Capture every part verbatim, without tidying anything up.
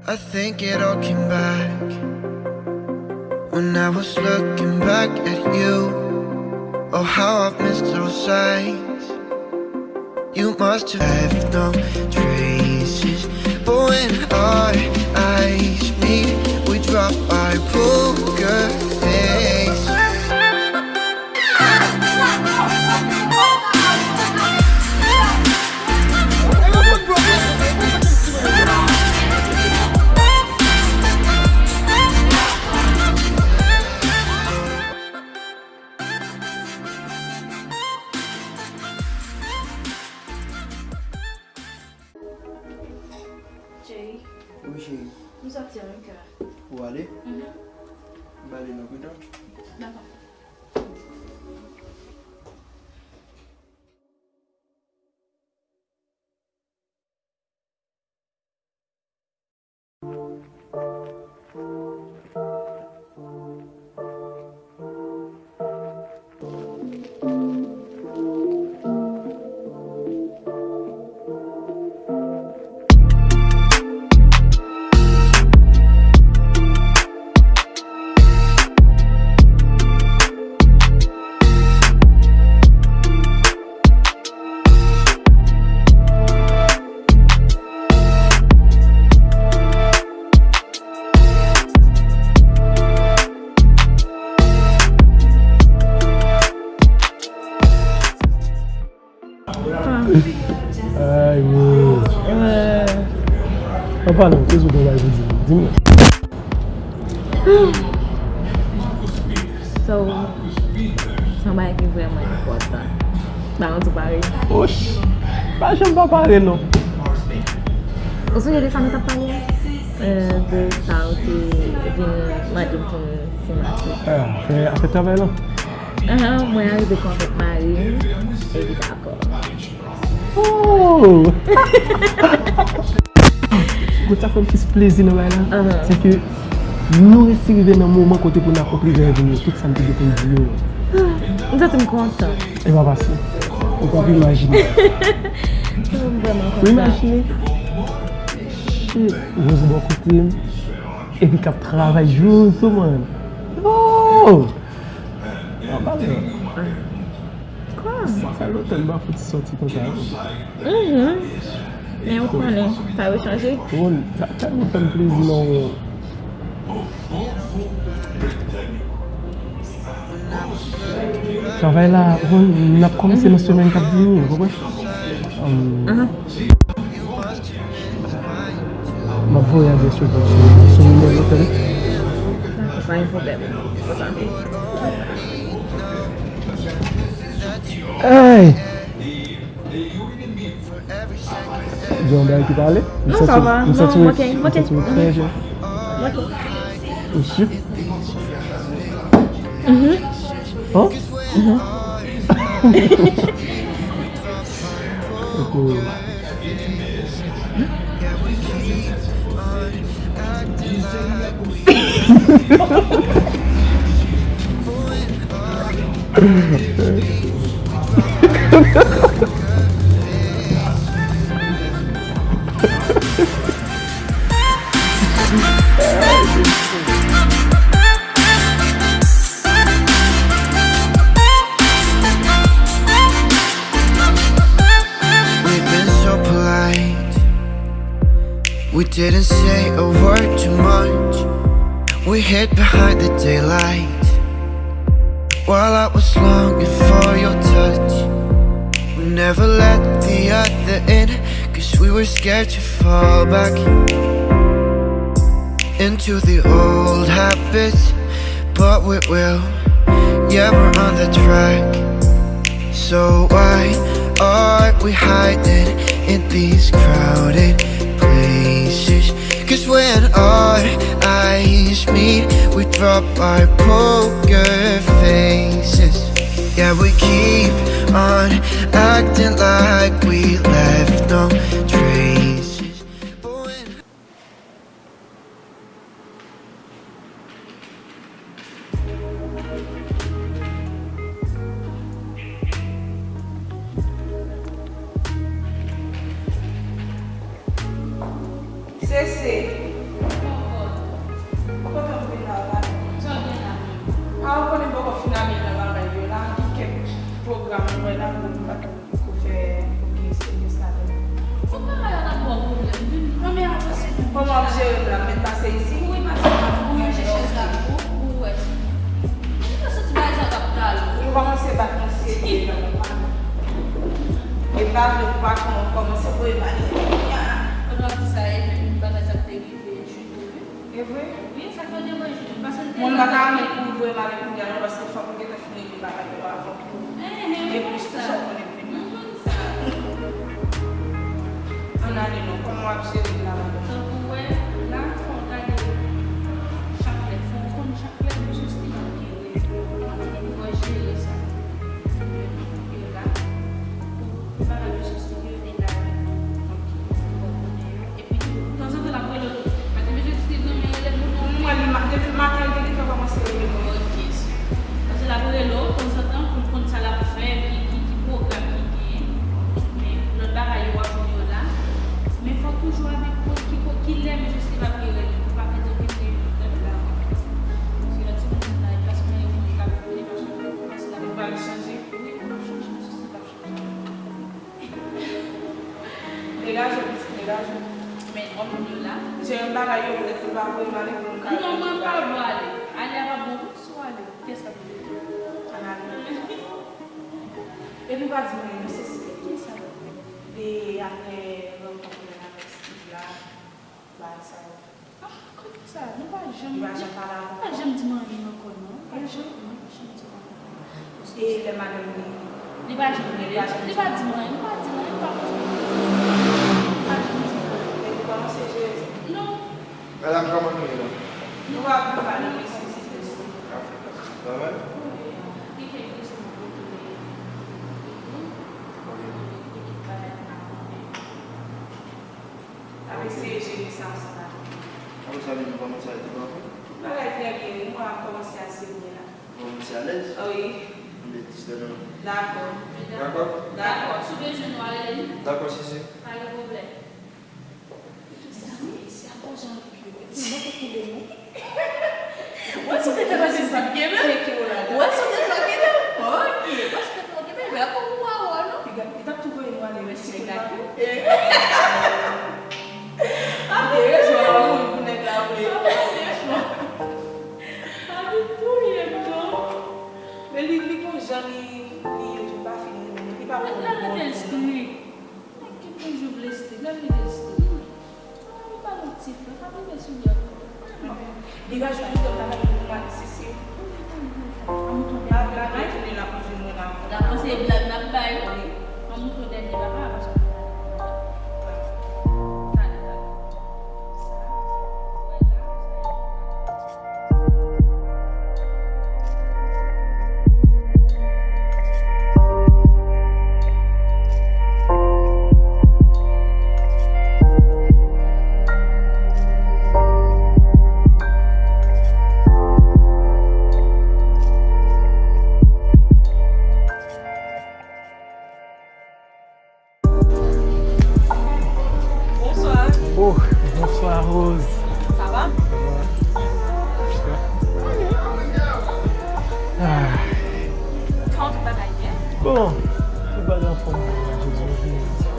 I think it all came back when I was looking back at you. Oh, how I've missed those sights. You must have left no traces. But when our eyes meet, we drop our poker face. Cheri. Wi, cheri. M sòti an, wi, kè. Ou ale? Mhm. M ale nan pita. Dakò. Ay, wi. An palan, se sou konbay pou di. Di mwen. So, se yon bagay ki vrèman enpòtan. Ba, nou tou pare. Osh, pa janm pa pare, non. Ou sonje de sa nou t ap pale a? Eh, de sa ou te vin mande m pou m siyen. Ah, afè, afè travay lan? Ahan, mwen arive konvink mari m, e li dakò. Oh! Gwo sa fè m plis plezi nan bagay la, se ke nou resi rive nan moman kote pou n akonpli rèv nou yo, tout sa n te gentan di yo. M santi m kontan. E pa pase. Ou p ap imajine. M vrèman kontan. Ou imajine? Shit, Rose bò kote m. Epi k ap travay jou tou, man. Oh! An pale. Kwa? Sa lontan m pa fouti sòti konsa. Mhm. Men ou konnen, sa yo chanje. Bon, sa, sa yo fè m plezi, non. Travay la, bon, n ap kòmanse nan semèn k ap vini, ou konprann? Um, Aha. M ap voye adrès yo pou ou sou, sou nimewo yo, tande? Dakò, pa gen pwoblèm. Konsa. Hey! Gen yon bagay ki pale? Non, sa va. Non, m ok, m ok. M santi m trè jen. M ok. Ou si? Mhm. Hein? Mhm. Ok. We've been so polite. We didn't say a word too much. We hid behind the daylight. While I was longing for your touch, we never let the other in, 'cause we were scared to fall back into the old habits, but we will. Yeah, we're on the track. So why are we hiding in these crowded places? 'Cause when our eyes meet, we drop our poker faces. Yeah, we keep on acting like we left no traces. But when Sese, Kòman w ap jere m la? M mèt pase isi? Wi, pase la pou ranje chèz la pou, pou wè si. Ou pa santi bagay sa t ap talon? Yo kòmanse bat nou serye la, nou pa. E pa vle pou patwon an kòmanse voye m ale kounye a. Pandan w ap di sa, e menm bagay sa te rive Judo, wi. E vre? Wi, sa fè devan Judo. Paske l te... Moun pa ta renmen pou voye m ale kounye a, non, paske fòk m gentan fini regle bagay yo avan pou. Enhen, e plis pou sa w konnen. Ann ale non, kòman w ap jere l la, madanm? Tankou w wè, la, fò w gade chak lè, fò w konn chak lè, mesye Steve ap gen reyinyon, fò w jere sa. Yo la, pou, pou bagay mesye Steve yo degaje. Fò w konnen yo. Epi tou, tanzantan l ap rele w tou. Paske mesye Steve renmen rele moun nan. M wè li ma-, depi maten, li te gentan kòmanse rele mwen. Ok, sou. Paske l ap rele w tanzantan pou l konn sa l ap fè, ki, ki, ki pwogram ki genyen. Men lòt bagay yo w ap jwenn yo la. Men fò w toujou avèk ki, ki lè mesye Steve ap gen reyinyon. Pou pa pèdi okenn reyinyon. Paske lòt semèn nan la, e pa semèn yo konnen k ap vini, paske, paske l ap... Ou pral chanje? Wi, m ap chanje, mesye Steve ap chanje. Degaje, pitit, degaje. Men, kòm nou la. Jere bagay yo, petèt pou l pa voye m ale pou m ka... Non, mwen pa vle ale. Ale a pa bon, wi, si w ale. Kiyès k ap vini? Ann ale. Epi w pa di mwen, non, Sesi. Kiyès sa? De apre rankont mwen avèk Steve la, bagay sa yo. Ah, kote sa? Nou pa janm, li pa janm pale avè w, pa janm di m anyen ankò, non. Pa janm, non, pa janm di m anyen. E lè madanm li? Li pa janm rele. Li pa di m anyen, li pa di m anyen, li pa poze m kesyon. Li pa janm di m anyen. Men li kòmanse jere. Non. Medam, kòman nou ye la? Nou pa pou pale, mesye. Sa va? Wi. Li fè kesyon pou tounen. Ok. Li kite bagay nan men. Ap eseye jere sa ansanm avèk mwen. Apre sa, vin nou kòmanse al tou anfen. Tout bagay trè byen, wi, mwen ap kòmanse ase byen la. Bon, nou se alèz? Wi. Anben, dis lè nan. Dakò. Dakò? Dakò. Si w bezwen nou, ale li. Dakò, Sesi. Pa gen pwoblèm. Mezanmi, se a koz Jean-Luc yo. Mwen te koule, non. Ou wè sa w te fè pase m? Ou wè sa w te fè m? Ok. Ou wè sa w te fè m? Ou wè sa w te fè m? Piga, li t ap tou voye nou ale, wi, si tout pa. A, gen rezon, a mouri pou nèg la vre. A, gen rezon. A, li touye m, non. Men li, li gon jan li, li ye, li pa fin renmen nou. Li pa bon moun. Nèg la rete strik. Nèg ki toujou vle strik, nèg li vle strik. Ay, pa yon ti flè, pa vin sou li a. Degaje w, kite m travay pou mwen, Sesi. Ann tounen. Ann tounen. N ap tounen la pou jwenn mwen la. N ap panse e blag n ap bay. Ann tounen dènye papa, paske... Talè, talè. Sa, wè la, sa. Bonswa. Oh, bonswa, Rose. Sa va? Sa va. Ah. Kòman tout bagay ye? Bon, tout bagay anfòm, Jezi mèsi.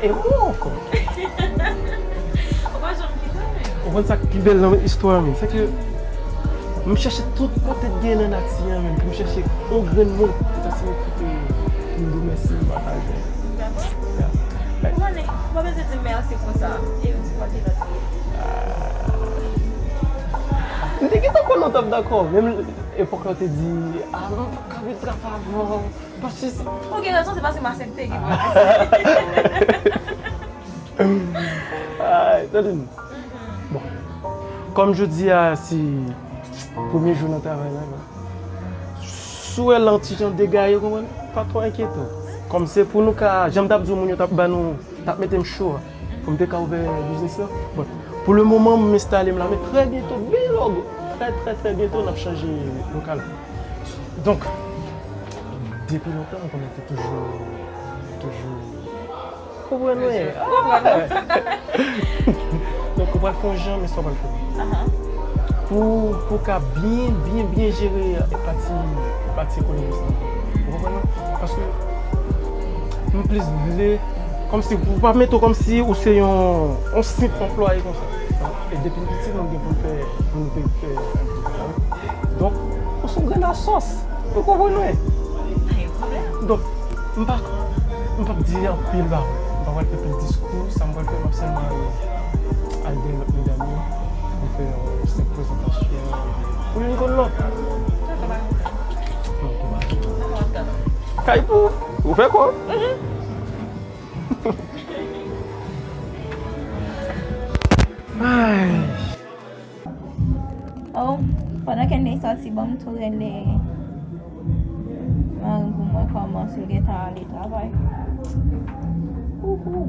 E ou ankò? Ou pa janm kite m. Ou konn sa k pi bèl nan istwa a menm? Se ke m chèche tout kote k gen nan nati a menm, pou m chèche yon grenn mo ki ta siyifi ke m di w mèsi, m pa ka jwenn. Vrèman? Ya. Ou konnen, ou pa bezwen di m mèsi konsa. E ou di kote lòt ye. Ah. M te gentan konnen w t ap dakò. Menm epòk la w te di, "Ah, m pa ka viv travay avè w." Paske se... Ou gen rezon, se paske m aksepte ki pou... Ay, tande m. Bon. Kòm jodi a, se premye jou nan travay la, non. Si w wè l yon ti jan degaye, w konprann? Pa twò enkyete w. Kòm se pou nou ka, jan m t ap di w, moun yo t ap ba nou, t ap mete m cho a, pou m te ka ouvè biznis la. Bon, pou le moman, m enstale m la, men trè byento, byen lòg, trè, trè, trè byento, n ap chanje lokal. Donk, depi lontan, m konnen te toujou, toujou konprann mwen. Konprann mwen. Donk, ou pral fè yon jan, men sa w pral fè. Aha. Pou, pou w ka byen, byen, byen jere pati, pati ekonomik sa. Ou konprann mwen? Paske m plis vle Kòmsi, ou pa mete w kòmsi ou se yon, yon senp anplwaye konsa. E depi n piti, nou gen pou n fè, pou nou te fè enpè travay. Donk, ou se yon grenn a sòs. Ou konprann mwen? Pa gen pwoblèm. Donk, m pa, m p ap di anpil pawòl. M pa pral fè pil diskou, sa m pral fè, m ap sèlman al, al dèyè lòt medam yo. M fè yon senp prezantasyon. Pou youn konn lòt. Dakò, pa gen pwoblèm. Kay pou ou fè kò. Ay. Oh, pandan Kenley sòti, ban m tou rele mari m pou m wè kòman si l gentan ale travay. Ouhou.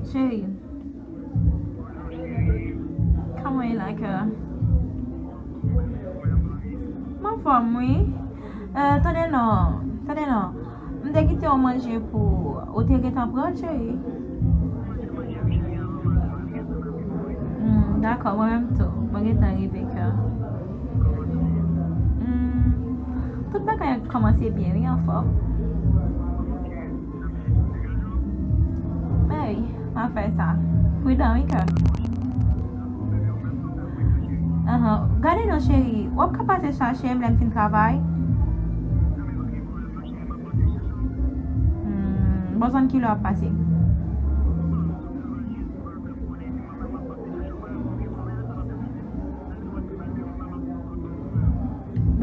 Cheri, kòman w ye la, kè? M anfòm, wi. Eh, tande non, tande non. M te kite w manje pou ou te gentan pran l, cheri. Hmm, dakò, mwen menm tou. Mwen gentan rive, kè. Hmm, tout bagay kòmanse byen, wi, anfòm. Ey, m ap fè sa. Pridan, wi, kè. Ahan. Gade non, cheri. W ap ka pase chache m lè m fin travay? Hmm, bò zòn kilè w ap pase?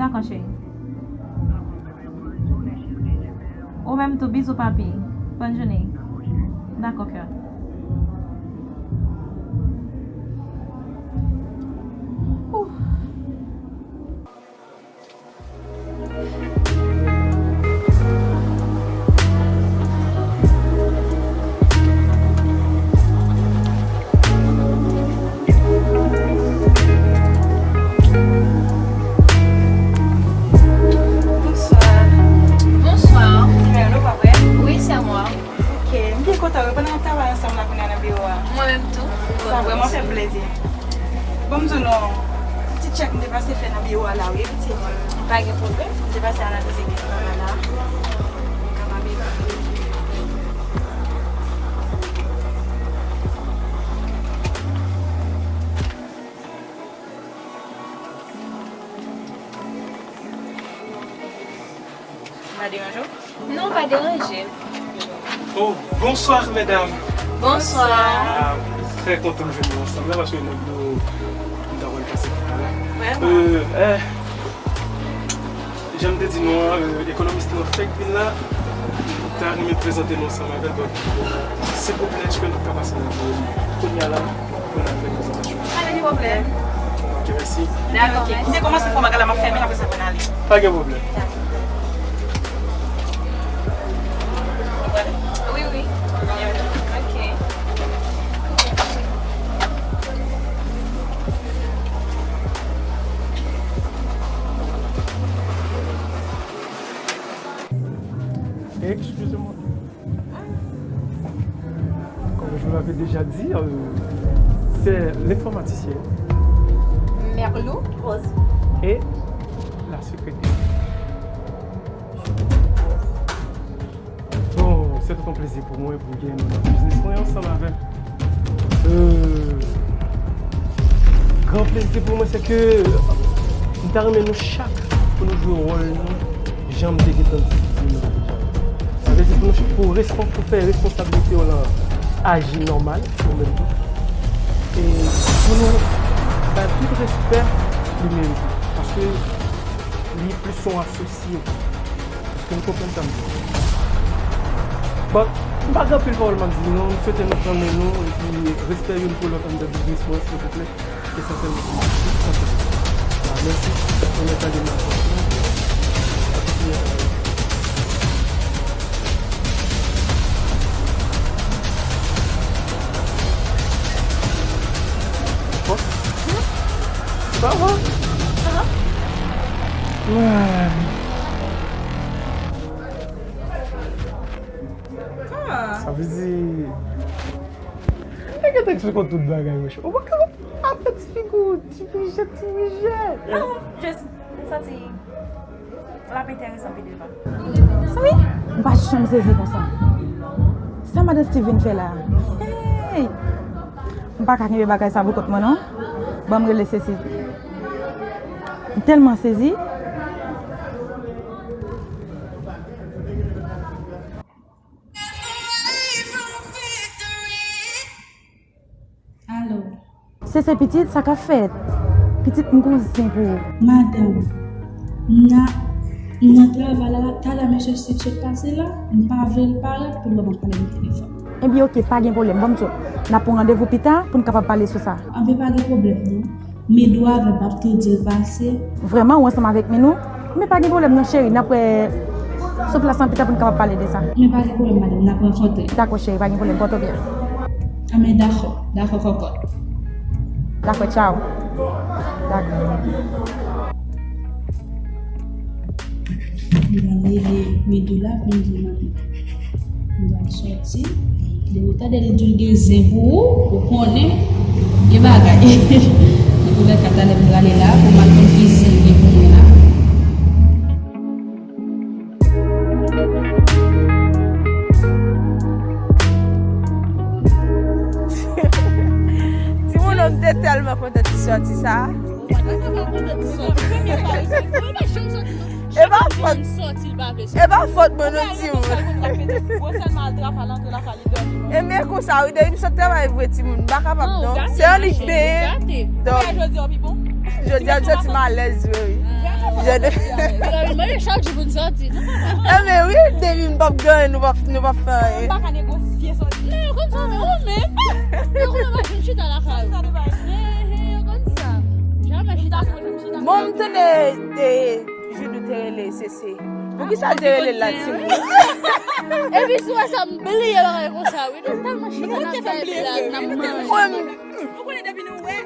Dakò, cheri. Ou menm tou, bizou, papi. Bòn jounen. Dakò, kè. Ouh. Bonsoir. Bonsoir. Se Merlou, pa vre? Oui, c'est à moi. Ok, m byen kontan wi, pandan n ap travay ansanm la kounye a nan biwo a. Mwen menm tou. Sa vrèman fè m plezi. Bon, m di w non, ti tchèk m te pase fè nan biwo a la, wi, pitit. Pa gen pwoblèm. M te pase analize kèk bagay la. M pa deranje w? Non, pa deranje. Oh, bonsoir, mesdames. Bonsoir. Ah, trè kontan m jwenn nou ansanm la, paske nou, nou, nou ta konn pase tout talè. Vrèman. Euh, eh, jan m te di nou an, euh, ekonomis lan fèk vin la, m ta renmen prezante nou ansanm avè l, donk, silvouplè, èske nou ka pase nan biwo li kounye a la? Pou n al fè prezantasyon. Pa gen pwoblèm. Ok, mèsi. Dakò, mèsi. M te kòmanse fè yon bagay la, m ap fèmen l, apre sa pou n ale. Pa gen pwoblèm. Wi, wi. Ok. Excusez-moi. Comme je vous l'avais déjà dit, euh, c'est l'informaticienne. Merlou Rose. Et la secrétaire. Bon, se tout yon plezi pou mwen pou gen biznis mwen ansanm avè, euh, gran plezi pou mwen, se ke m ta renmen nou chak pou nou jwe wòl nou jan m te gentan di nou deja. Sa vle di pou nou, pou respon-, pou fè responsablite w lan aji nòmal, ou menm tou. E pou nou bay tout respè li merite. Paske li plis yon asosye. Èske nou konprann sa m di? Bon, m pa gen anpil pawòl m ap di non. M swete nou tanmen nou epi respè youn pou lòt anndan biznis mwen, silvouplè. Esansyèlman pou mwen. Mèsi. Mwen mèt ale nan pòs mwen. Bon. Sa va? Sa va? Sa vle di, m te gentan eksplike w tout bagay, monchè. Ou pa ka ap fè ti figi w, ti vijèt, ti vijèt. Non, just, m santi L ap enteresan pi devan. Wi, m pa janm sezi konsa. Sa madan Steve vin fè la? Hey! M pa ka kenbe bagay sa pou kont mwen non. Ban m rele Cécile. M tèlman sezi. Alo. Sese pitit, sa k ap fèt? Pitit, m gon zen pou ou. Madanm, m nan, m nan travay la, talè mesye Steve sot pase la, m pa vle l parèt pou l wè m ap pale nan telefòn. Ebyen, oke, pa gen pwoblèm. Ban m di w, n ap pran randevou pita pou n kapab pale sou sa. Anben, pa gen pwoblèm, non. Midou avè m, m ap tou di l pase. Vrèman, ou ansanm avèk Minou? Men pa gen pwoblèm non, cheri. N ap wè sou plas lan pita pou n kapab pale de sa. Men pa gen pwoblèm, madanm. N ap rankontre. Dakò, cheri. Pa gen pwoblèm. Pòte w byen. Anben, dakò. Dakò, kòkòt. Dakò, tchaw. Dakò. M pral rele Midou la pou m di l, manmi, m pral sòti. Depi w tande li di l gen zen pou ou, ou konnen gen bagay. Antouka, talè m prale la pou m al konn ki zen gen pou mwen la. Timoun, m te tèlman kontan ti sòti sa. E pa fòt, e pa fòt mwen non, timoun. E men konsa wi, depi m sot travay vre, timoun, m pa kapab non. Se annik benyen. Donk, jodi a m santi m alèz vre wi. Mwen chak jou pou n sòti. E men wi, depi m p ap gen anyen, nou p ap, nou p ap fè anyen. M pa ka negosye sòti. Non, yo konn sa, men ou menm. Yo konn pa janm chita lakay ou. Yo konn sa. Jamè chita. Bon, m tande, e, Jude te rele Sese. Poukisa l te rele l la, timoun? Epi si w wè sa, m bliye bagay konsa wi. Nou tèlman chita n ap fè blag, n ap manje. Mwen, m- Nou konnen depi nou wè.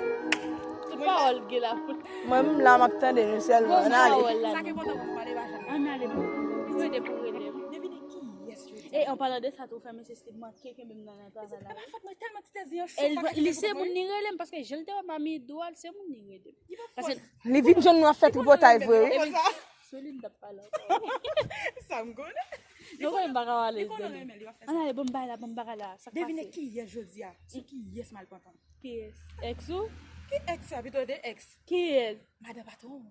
Tout pawòl gen la. Mwen, m la, m ap tande nou sèlman. Ann ale. Sa ki enpòtan pou nou pale pa janm. Ann ale, bon. Rete pou rete. Devine kiyès jodi a. E, an palan de sa, tou fè mesye Steve manke kenbe m nan, nan travay la. Se pa fòt mwen, tèlman ti tèt li an cho. Li se moun li rele m, paske jan l te wè m a Midou a, se moun li rele m. Li vin jwenn nou ap fè tripotay vre wi. Epi, se li m t ap pale ankò. Sa m konnen. Nou konnen m pa ka pale. Ann ale, ban m bagay la, ban m bagay la. Sa k pase? Devine kiyès jodi a. Sou kiyès malpantan? Kiyès? Ex ou? Ki ex sa? Pito de ex. Kiyès? Madan patwon.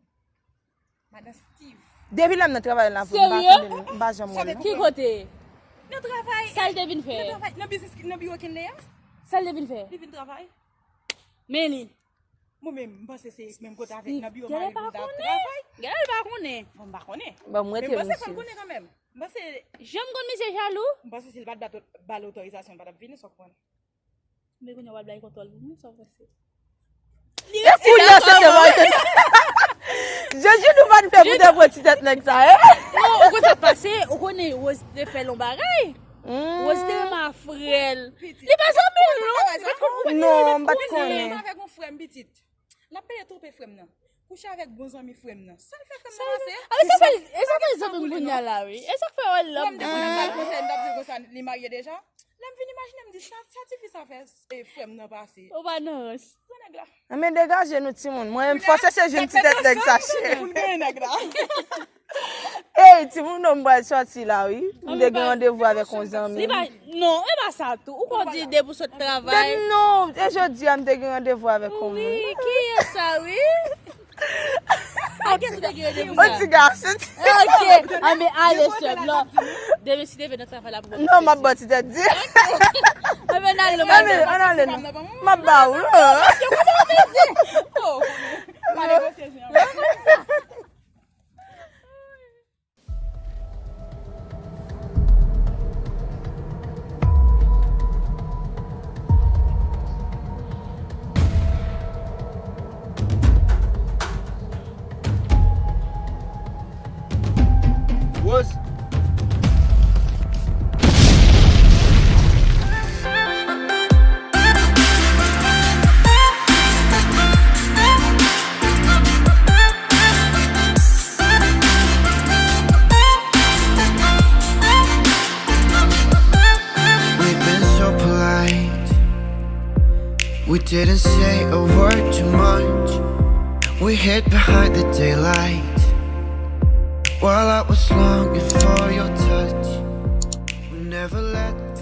Madan Steve. Depi lè m nan travay la, m pa tande l, m pa janm wè l non. Ki kote? Nan travay. Sa l te vin fè? Nan travay, nan biznis, nan biwo Kenley a. Sa l te vin fè? Li vin travay. Men li. Mwen menm, m panse se menm kote avèk nan biwo mari m t ap travay. Gade l pa konnen. Bon, m pa konnen. Bon, m rete. Men m panse fò l konnen kanmenm. M panse. Jan m konn misye jalou. M panse si l pa t ba l otorizasyon, l pa t ap vini, sa w konprann. Men kounye a w al bay kontwòl pou mwen, sa w panse? E kounye a se se mwen. Jezi, nou pa t fè pou te pran ti tèt nèg sa, e? Non, ou konn sa k pase, ou konnen Rose te fè l yon bagay. Rose te renmen a frè l. Li pa zanmi l non. Non, m pa t konnen. Avèk yon frè m pitit. L ap pede twonpe frè m nan. Kouche avèk bon zanmi frè m nan. Sa l fè frè m nan pase? A, men sa fè, e sa fè zanmi m kounye a la, wi. E sa k fè wè l ap. Frè m te konnen m ba l konsèy, m t ap di l konsa, li marye deja. Lè m vin imajine, m di, sa, sa tifi sa fè, e, frè m nan pase. Ou pa nan rans. Pran nèg la. Anben degaje nou, timoun. Mwen, m fòse se jwenn ti tèt nèg sa, cheri. Pou n genyen nèg la. Ey, timoun, non, m pral sòti la, wi. M te gen randevou avèk yon zanmi. Li pa, non, e pa sa tou. Ou konn di depi w sot travay. Non, e jodi a, m te gen randevou avèk yon moun. Wi, kiyès sa, wi? Ak kiyès ou te gen randevou sa? Yon ti gason. Ok, anben ale sè m, non. Demen si te vin nan travay la pou. Non, m ap ba w ti tèt di. Anben n ale, non. Ann ale, non. M ap ba ou, non. Yo konn yon mezi. Oh. Pa negosye, zen. Rose. We've been so polite. We didn't say a word too much. We hid behind the daylight. While I was longing for your touch, we never let